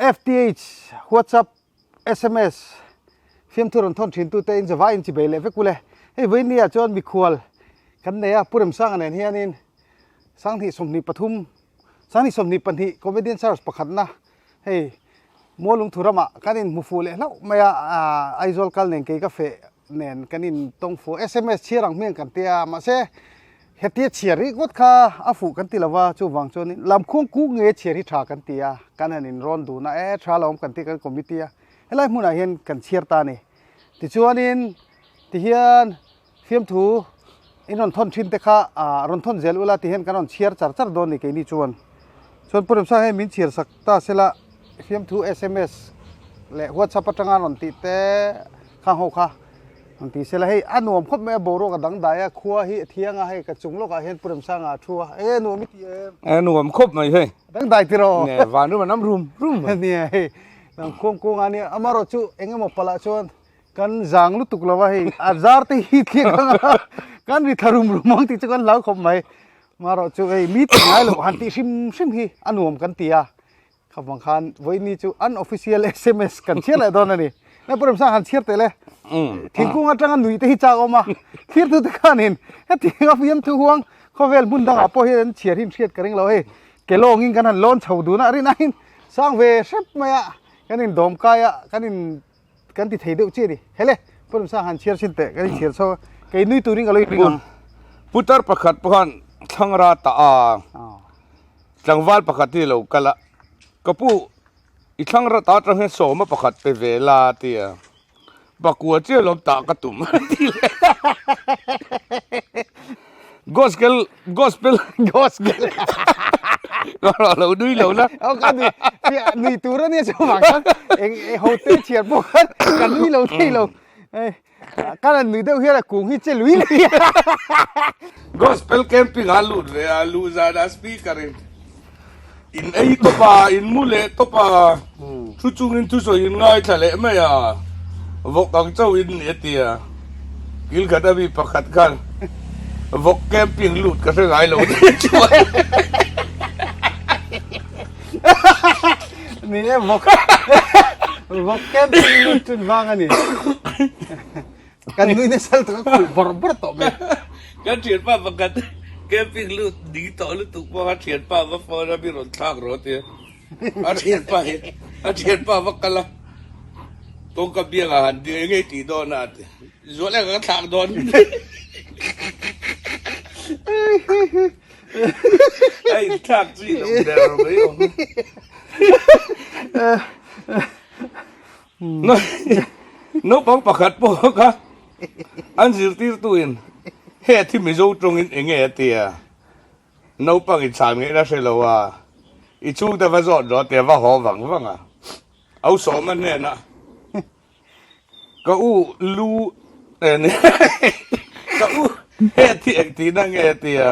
FTH WhatsApp sms fiamthu rawn thawn thin tute in zavai in chibei leh vek ule. Hei vawiin ah chuan mikhual kan nei a, Pu Remsanga nen hianin 2023 2022 Comedian Search pakhatna hei Mualungthu ramah kan inhmu fuh leh hlauh mai a, Aizawl kal nen kei ka feh nen kan in tawng fuh sms chhiar ang hmiang kan tia mahse hetia chhiar rih ngawt kha a fuh kan ti lova chuvang chuanin lamkhuang kuk nge chhiar hi tha kan ti a kan han in rawn dun a e tha lo awm kan ti kan committee a helai hmunah hian kan chhiar ta a ni tichuanin tihian fiamthu in rawn thawn thin te kha ah rawn thawn zel ula tihian kan rawn chhiar char char dawn a ni keini chuan chuan Pu Remsa hei min chhiar sak ta sela fiamthu sms leh whatsapp atanga rawn tih te khang ho kha rawn ti sela hei a nuam khawp mai a boruak a dang dai a khua hi a thiang a hei ka chung lawkah hian Pu Remsanga a thu a e nuam i ti em e nuam khawp mai hei dang dai tiraw nge van rum a nam rum rum nia hei lam khuang kung a nia amarawh chu engemaw palah chuan Kan zang lutuk lo a hei a zar te hi thliak ang a kan ri thla rum rum ang tih chu kan hlau khawp mai marawh chu hei mi ti ngai lo han tih hrim hrim hi a nuam kan ti a khavang khan vawiini chu unofficial sms kan chhiar leh dawn a ni na pawh remsang han chhiar teh le thingkung atanga nui te hi chak awm a thlir tu te khanin hetiang a fiam thu huang khawvel hmun dangah pawh hian an chhiar hi an hriat ka ring lo hei ke lawngin kan han lawn chho dun a rinaiin sang ve hrep mai a kan indawm kai a kan in Kan ti thei deuh chiah a ni. Hele, Pu Remsang han chhiar chhin teh, kan inchhiar chho a, kei nui turin ka lo inring ang. Putar pakhat pawh khan thlangra tah a, tlangval pakhat hi a lo kal a, Ka pu, i thlangra tah atang hian sawma pakhat pe ve la a ti a, Pakua chiah lawm tah ka tum a ti leh. Gospel gospel gospel ka lo nui lo la oh ka nui nui tur ania chu vang khan eng e ho te chhiar pawh khan ka nui lo thei lo ka la nui deuh hian a kung hi che lui lui gospel camping a lut ve a lu zan a speaker in in ei tawp a in mu leh tawp a thu chungin thusawi in ngaithla leh mai a vawk ang chauh in ni a ti a kil khat a mi pakhat khan vawk camping lut ka hre ngai lo chuan ni e vawk vawk camping lut chun vang a ni kan nui nasa lutuk a khulh bawrh bawrh tawh mai. Kan thianpa pakhat camping lut ding tawh lutuk pawh a thianpa va phone a mi rawn thlak rawh a ti a, a thianpa hi a thianpa va kal a kawngka biangah han ding eng nge i tih dawn a a ti zual eng ka thlak dawn a inthlak chu i lo ber mai awm. Naupang pakhat pawh kha an zirtirtuin he thi Mizo tawngin eng nge a ti a, naupang in chhan ngaihna hre lo a, i chhungte va zawt rawh a ti a, va haw vang vang a, au sawma hnenah ka u lu ka u he thi eng tihna nge a ti a,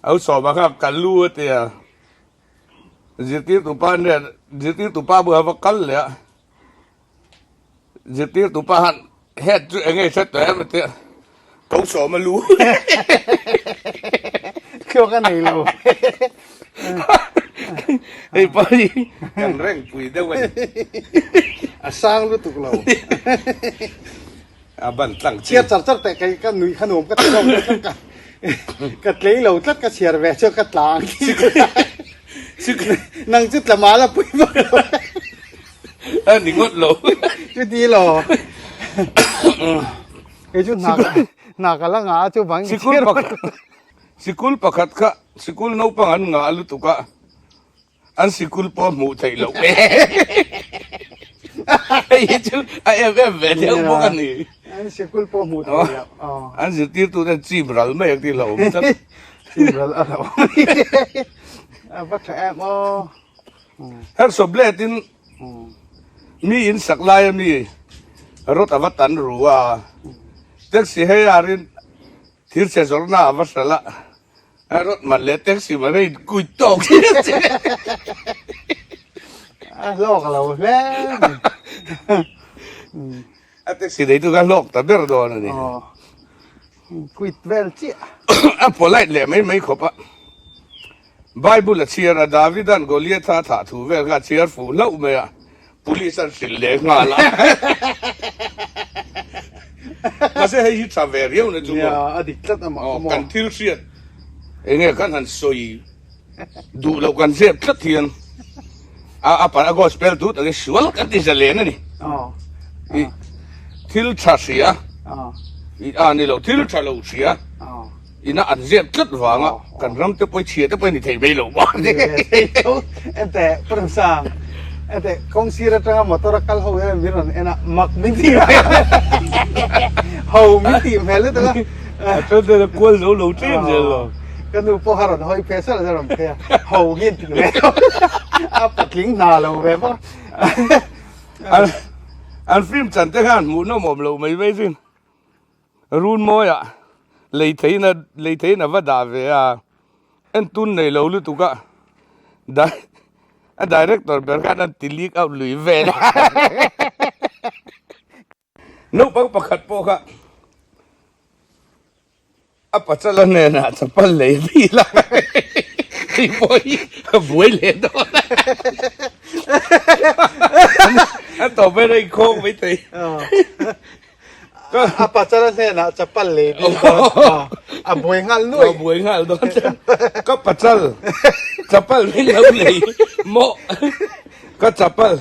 au sawma kha ka lu a ti a. Zirtirtu pa nen zirtirtu pa bulah va kal leh a, zirtirtu pa han head chu eng nge i hre tawh em a tia, ko sawm a lu. Thluak a nei lo. Hei pa hi kan reng pui deuh a ni. A sang lutuk lo. A ban tlang chi. Chhiar char char teh kei ka nui kha nuam ka ti lo tlat ka ka tlei lo tlat ka chhiar ve chu ka tla ang chi nang chu tla mal a pui vak lo a ni ngawt lo chu ti lo kei chu hna hna ka la ngah a chu vang sikul pakhat sikul pakhat kha sikul naupang an ngah lutuk a An sikul pawh hmuh theih loh e. Hei hi chu a em em ve deuh bawk a ni. An sikul pawh hmuh theih loh. An zirtirtu ten chim ral mai ang tih hlauhawm tlat. Chim ral a hlauhawm. A va tha em aw. Herhsawp letin mi in sak lai a mi rawt a va tan ru a. Taxi hei arin thirchhe zawrhna a va hralh a. A rawt man leh taxi man a in kui tawk hian che. A hlawk lo hle mai. A taxi neitu kha hlawk ta ber dawn a ni. Aw. Quit vel chiah. A polite leh mai mai khawp a. Bible a chhiar a, Davida'n Goliatha a thah thu vel kha a chhiar fuh hlauh mai a, Police an hrilh leh nghal a. Mahse hei hi tha ve riau na chu maw? Nia, a dik tlat amah kha maw? Kan thil hriat enge kan han sawi duh loh kan zep tlat hian a a a gospel tu tak hi sual kan ti zalen a ni. I thil tha hria i a ni lo thil tha lo hria ina an zep tlat vanga kan ram te pawh chhia te pawh ni thei mai lo maw. Ente Purumsang ente kawng sir atanga motor a kal ho hian min rawn en a mak min tih hmel ho min tih hmel lutuk a. A then ten a kual zo lo tlem zel lo. Ka nu pawh a rawn hawi phei a sawt a rawn phei a ho hi an ti ve a patling hna lo ve bawk. An film chan te khan hmuhnawm awm lo mai mai sin. Runmawiah lei theihna lei theihna va dah ve a, entun nei lo lutuk a, a director ber khan an ti leak out lui vel a. Naupang pakhat pawh kha a pachala hnenah chapal lei bil a, hei pawh hi a buai leh dawn a, a tawp ber a inkhawng mai thei. A pachala hnenah chapal lei bil dawn a buai nghal nuai. A buai nghal dawn chuan ka pachal chapal min lo lei maw ka chapal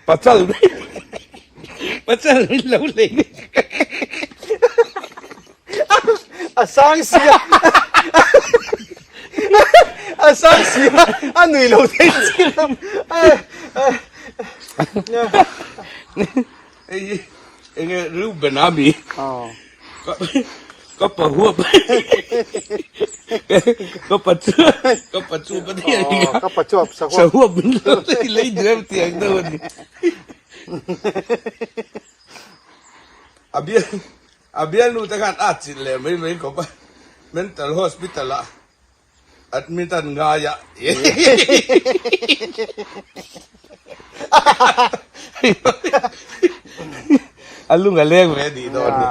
pachal pachal min lo lei. A sang sia A sang sia a nui lo thei chi lo. Hei enge Reuben a mi ka pa huap ka pa chu ka pa chu pa thei a ni ka pa chuap sa huap min lo lei duh em tih ang deuh a ni. A bial a bialnu te khan a chilh leh mai mai khawp a, mental hospital ah admit an ngai a. A lung a leng ve a nih dawn ni.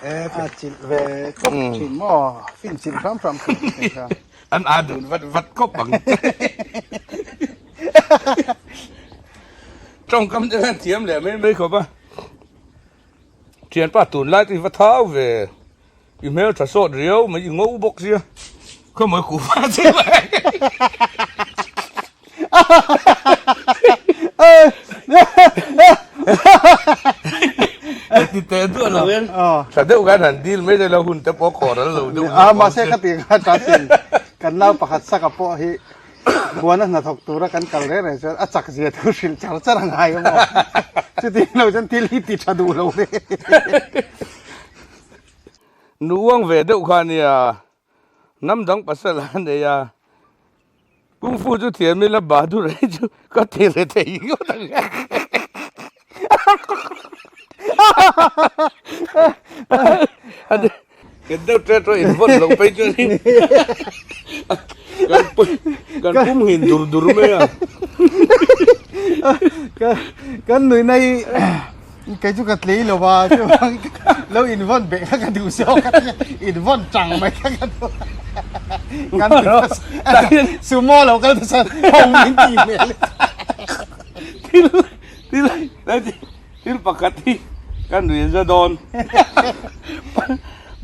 A chilh ve khawp thin maw, fin chilh hram hram thin kha. An aa dun vat vat khawp ang. Tawngkam te khan thiam leh mai mai khawp a. Thianpa tunlai te hi va thau ve. I hmel tha sawt riau mai i ngo bawk sia. Khawmawi kuhva che mai. Ti teh duah lo hian tha deuh khan han dil mai daih lo hun te pawh khawr an lo deuh. A mahse ka tih kha tha sin kan nau pakhat saka pawh hi Buana hnathawk tura kan kal reng reng chuan a chak zia thu hrilh char char a ngai awm aw. Chuti lo chuan thil hi ti tha duh lo ve. Nu uang ve deuh kha nia hnam dang pasal a nei a, Kung Fu chu thiam ila Bahadur hi chu ka ti leh thei ngawt ang. Kan deuh ṭe ṭawh in vawn loh phei chuan in kan kan pum hin dur dur mai a. Kan nuihna hi kei chu ka tlei lo va chuvang lo in vawn beh kha ka duh zawk a in vawn chang mai kha ka duh kan sumo lo kal ta chuan ho min tih hmel. Thil thil Thil pakhat hi ka nui za dawn.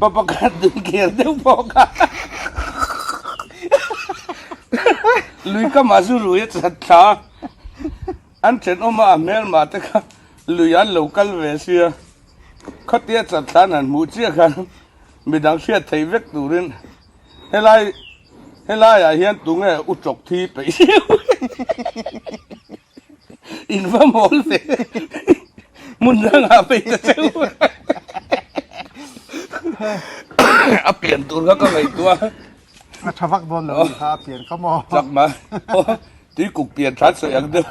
Pa pakhat dun khel deuh pawh kha lui kamah chu lui a chat thla a, an thenawm a a hmelmah te kha lui an lo kal ve sia, khatia chat thla an han hmuh chiah khan midang hriat theih vek turin helai helaiah hian tunge u chawk thi peih In va mawl ve. Hmun dangah phei ta cheu. A pian tur kha ka ngaihtuah. A tha vak dawn lo kha a pian kha maw. Chak ma. Tui kuk pian that sawi ang deuh.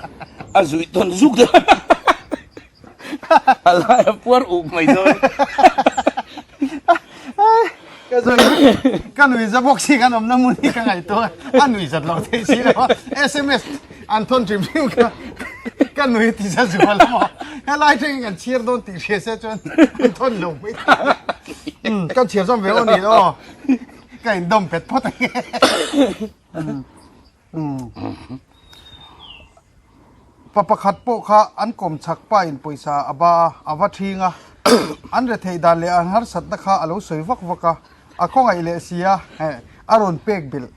A zuih tawn zuk deuh. A lai a puar uk mai dawn. Ka zui ka nui za bawk si kan awmna hmun hi ka ngaihtuah a nui zat lo thei si lo a sms an thawn hrim hrim kha ka nui ti za zual a maw helai tangin kan chhiar dawn tih hria se chuan an thawn lo mai thei kan chhiar zawm ve aw ni aw ka indawm pet phawt ang e. Pa pakhat pawh kha an kawm chak pa in pawisa a ba a, a va ṭhing a. An retheih dan leh an harsatna kha a lo sawi vak vak a, a khawngaih leh si a, a rawn pek belh.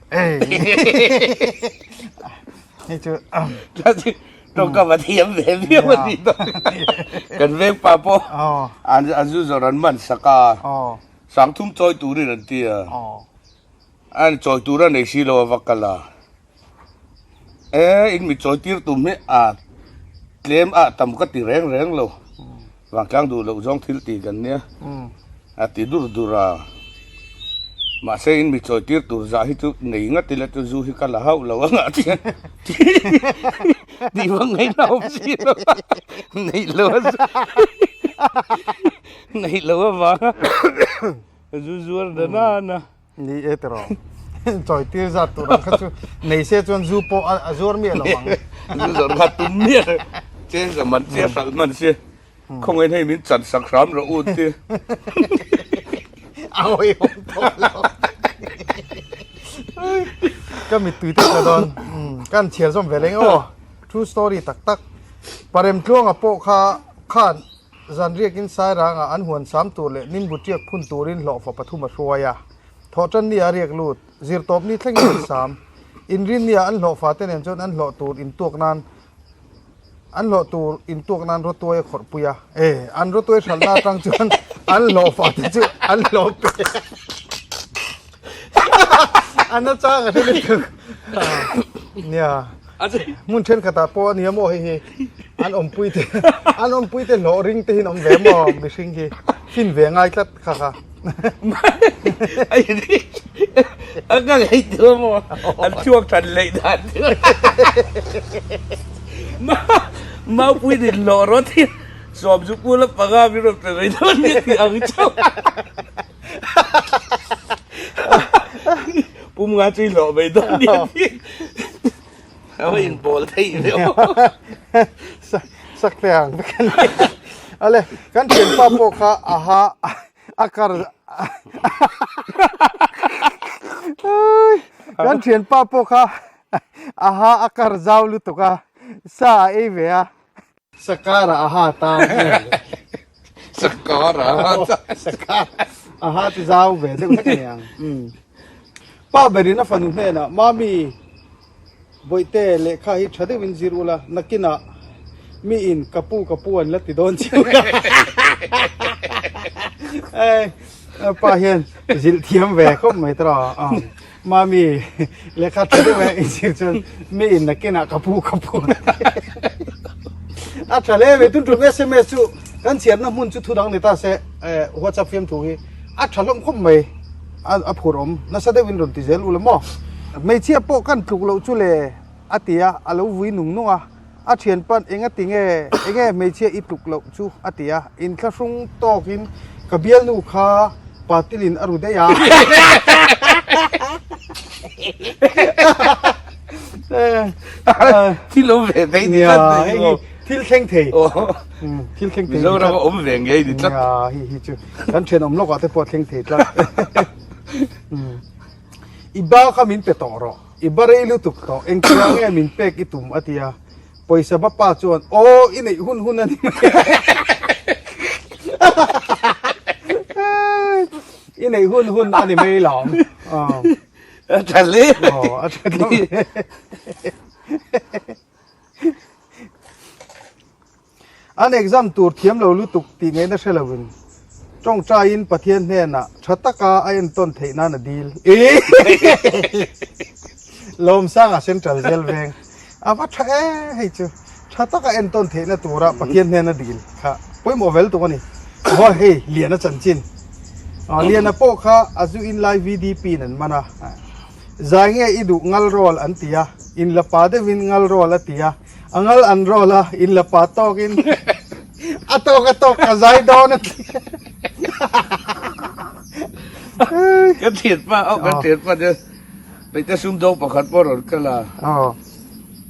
Hei chu. Tawngkam a thiam ve viau a nih dawn. Kan veng pa pawh an zu zawrh an man sak a, sangthum chawi turin an ti a. An chawi tur a nei si lo a va kal a. E in mi chawi tir tum hi a tlem a tam ka ti reng reng lo. Vangtlang duh loh zawng thil ti kan nia. A ti dur dur a. Mahse in mi chawi tir tur zah hi chu nei ngat ila chu zu hi ka la hauh lo ang ah chian tih vang ngaihna awm si lo a. Neih lo a neih lo avanga zu zuar da nana. Ni e tiraw. Chawi tir zat tur ang kha chu nei se chuan zu pawh a zuar miah lo ang. Zu zawr kha tum miah lo. Cheng za man che hralh man se khawngaih hei min chan sak hram rawh u ti. A awihawm tawh lo. Ka mittui te tla dawn. Kan chhiar zawm ve leng aw. True story tak tak. Paremtluanga pawh kha khan Zan riakin Sairangah an huan sam tur leh nimbu tiak phun turin hlawhfa pathum a hruai a. Thawhtan nia a riak lut, zirtawp ni thlengin an sam. Inrin nia an hlawhfa te nen chuan an hlawh tur intuak nan an hlawh tur intuak nan rawtuai a khawrh pui a. E, an rawtuai hralhna atang chuan an hlawhfa te chu an hlawh pe a nachang a hre lutuk. Nia. Hmun thenkhatah pawh a nia maw hei hi an awmpui te an awmpui te hlawh ring te hi an awm ve maw mihring hi fin ve ngai tlat kha kha. A ka ngei tur maw an chhuak than leh dan Maupui din hlawh rawt hi sawm chu pula panga min rawn pe mai dawn nia tih ang chauh. Pum nga chu i hlawh mai dawn nia tih a va inpawl theih ve aw. Sak te ang vek a ni. Ale kan thianpa pawh kha a ha a kar kan thianpa pawh kha a ha a kar zau lutuk a sa a ei ve a. Sakara a ha ta Sakara a ha ta Sakara a ha chu zau ve deuh hlek a ni ang. Pa berin a fanu hnenah Mami Bawihte lehkha hi tha deuhin zir ula nakinah mi in ka pu ka pu an la ti dawn chiu ka. Pa hian zilh thiam ve khawp mai tawh a. Mami, lehkha tha deuh eh i zir chuan mi in nakinah ka pu ka pu a tha hle mai. Tun tum sms chu kan chhiarna hmun chu thu dang ni ta se WhatsApp fiamthu hi a tha hlawm khawp mai a phur awm nasa deuhin rawn ti zel u la maw. Hmeichhia pawh kan tluk loh chu le a ti a, a lo vui nung nung a. A thian pan enga ti nge, enge hmeichhia i tluk loh chu a ti a, inthlahrung tawkin ka bialnu kha patilin a ru daih a. Thil awm ve thei ni tlat Nia, hei hi thil thleng thei. Thil thleng thei. Mizoram a awm ve ngei ni tlat. Nia, hei hi chu kan thian awm lawkah te pawh a thleng thei tlat. I ba kha min pe tawh rawh. I ba rei lutuk tawh, engtia nge min pek i tum a ti a, pawisa ba pa chuan aw i neih hun hun a ni mai i neih hun hun a ni mai lawm. A tha hle. Aw a tha hle. An exam tur thiam lo lutuk tih ngaihna hre lovin tawngtaiin Pathian hnenah tha taka a entawn theih nan a dil. Lawmsanga Central Jail veng a va tha e hei chu tha taka entawn theihna tura Pathian hnena dil kha pawimawh vel tuk a ni. Aw hei Liana chanchin. Liana pawh kha a zu in lai VDP in an man a. Zai nge i duh ngal rawl an ti a, inlapa deuhin ngal rawl a ti a. A ngal an rawl a, in la pa tawkin a tawk a tawk ka zai dawn a ti. Ka thian pa, aw ka thian pa te Peite sumdawng pakhat pawh rawn kal a.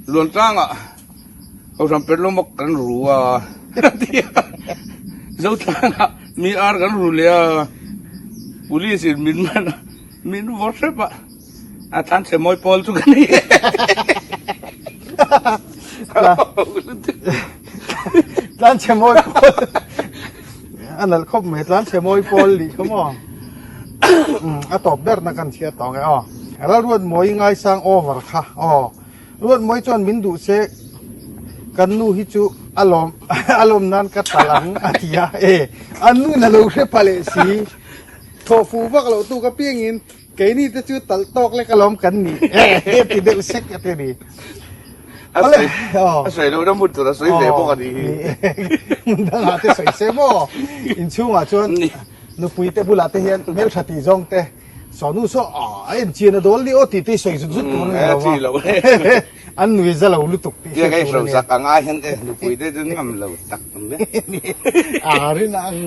Luantlangah Kohhran Perlawmawk kan ru a ti a. Zotlangah mi ar kan ru leh a, Police in min man a, min vaw hrep a. A tlan chhe mawi pawl chu ka ni. Tlan chhe mawi pawl. A nalh khawp mai tlan chhe mawi pawl nih kha maw. A tawp ber na kan chhiat tawh nge aw. Lalruat mawi ngaisang over kha aw. Ruat mawi chuan min duh se kan nu hi chu a lawm a lawm nan ka tal ang a ti a e an nu in a lo hre pha leh si. Thawh fuh vak loh tuk apiangin Keini te chu talh tawk lek alawm kan ni e ti deuh sek a ti ni. A sawi a sawi loh na hmun tur a sawi ve bawk a ni hi. Hmun dangah te sawi se maw? Inchhungah chuan nupui te bulah te hian hmeltha tih zawng te sawnu saw a en chian a dawl ni aw tih te hi sawi zut zut tur a ni lo a. An nui za lo lutuk tih hriat tur a ni. Sak ang ai hian e nupui te chu ngam lo tak ang e. A rin ang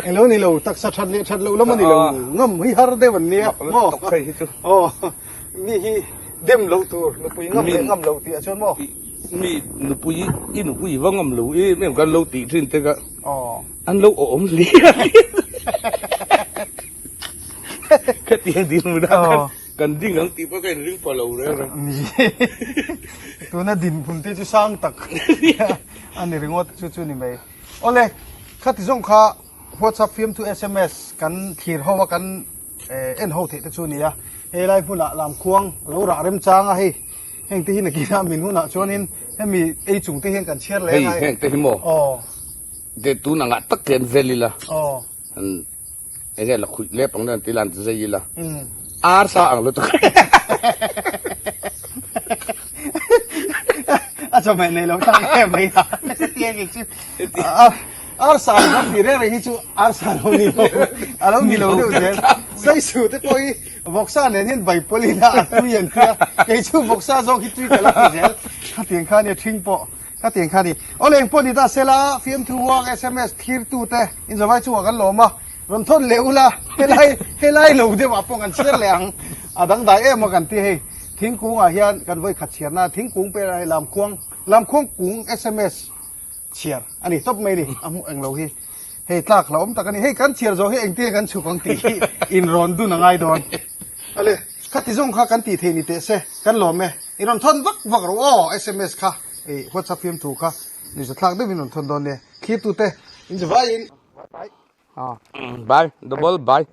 eng lo ni lo taksa that leh that loh lam a ni lo ngam hi har deuh an nia maw. Hei hi chu. Aw mi hi dem loh tur nupui ngam leh ngam loh tih ah chuan maw. Mi nupui i nupui va ngam lo i em kan lo tih thin te kha. Aw. An lo awm hle. Khatiang dinhmun ah khan. Kan ding ang tih pawh ka inring pah lo reng reng. Ni. Tuna dinhmun te chu sang tak a ni ringawt chu chu ni mai. Awle, khati zawng kha WhatsApp fiamthu sms kan thlir ho a kan en ho theih te chu a ni a. He lai hmunah lamkhuang lo rah remchang a hei. Heng te hi nakinah min hunah chuanin hemi ei chung te hian kan chhiar leh a ngai. Hei heng te hi maw? Aw. De tun angah tak hian vel ila. Aw. Enge la khuih lep ang nen tih lan zai ila. Ar sa ang lutuk. A chawhmeh nei lo tak em mai a. Tiang hi chu ar sa ang kan tih reng reng hi chu ar sa lo ni lo. A lo ni lo deuh zel. Saisu te pawh hi vawksa nen hian bai pawlh ila a tui an tia. Kei chu vawksa zawk hi tui ka la ti zel. Khatiang kha nia ṭhing pawh. Khatiang kha ni. Aw leng pawh ni ta sela, fiamthu huang sms thirtute inzawmai chungah kan lawm a, rawn thawn leh ula, helai helai lo deuhah pawh kan chhiar leh ang, a dangdai em a kan ti hei. Thingkungah hian kan vawi khat chhiarna thingkung pek hei lamkhuang lamkhuang kung sms chhiar a ni tawp mai ni, a hmuh eng lo hi. Hei tlak hlauhawm tak a ni. Hei kan chhiar zawh hi engtin kan chhuk ang tih hi inrawn dun a ngai dawn. Ale, khati zawng kha kan tih theih ni teh se, kan lawm e. I rawn thawn vak vak rawh aw sms kha. Ei WhatsApp fiamthu kha nuihza thlak deuhin rawn thawn dawn nia. Thlirtute in zavaiin. Bye. Bye. Double bye.